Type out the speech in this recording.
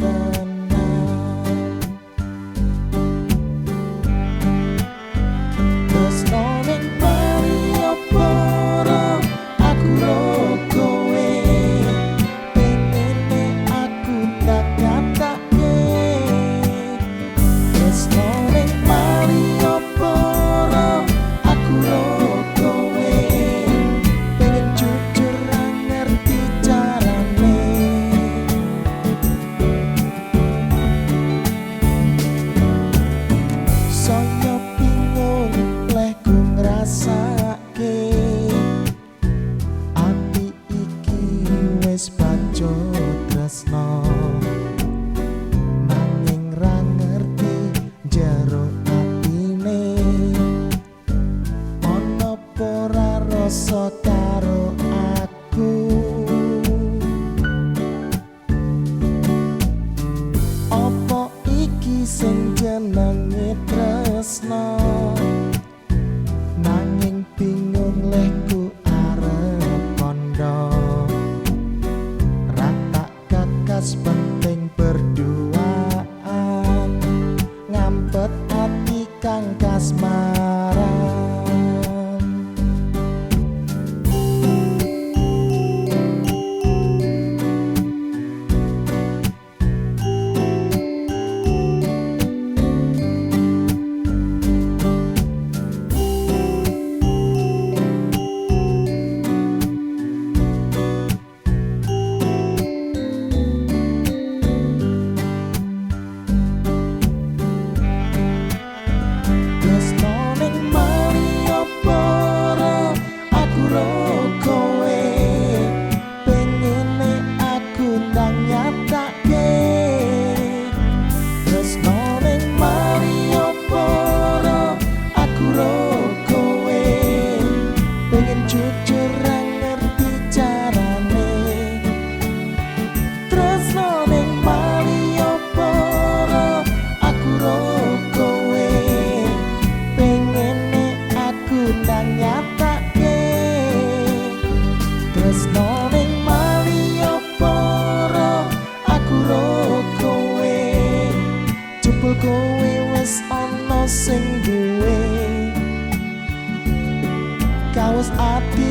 Tenan tresno ning Malioboro aku ro kowe pengene aku tak nyatake tresno ning Malioboro aku ro kowe pengen jujur ra ngerti carane saya bingung lehku ngrasake ati iki wis bacut tresno nanging ra ngerti jero atine ana apa ora rasa karo aku apa iki sing jenenge tresno nanging bingung lehku arep kandha ra tak gagas penting berduaan ngampet ati kang kasmaran. Tresno ning Malioboro aku ro kowe pengene aku ndang nyatake tresno ning Malioboro aku ro kowe pengen jujur ra ngerti carane tresno ning Malioboro aku ro kowe pengene aku ndang nyatake tresno ning Malioboro aku ro kowe jebul kowe wis ana sing duwe kawas ati.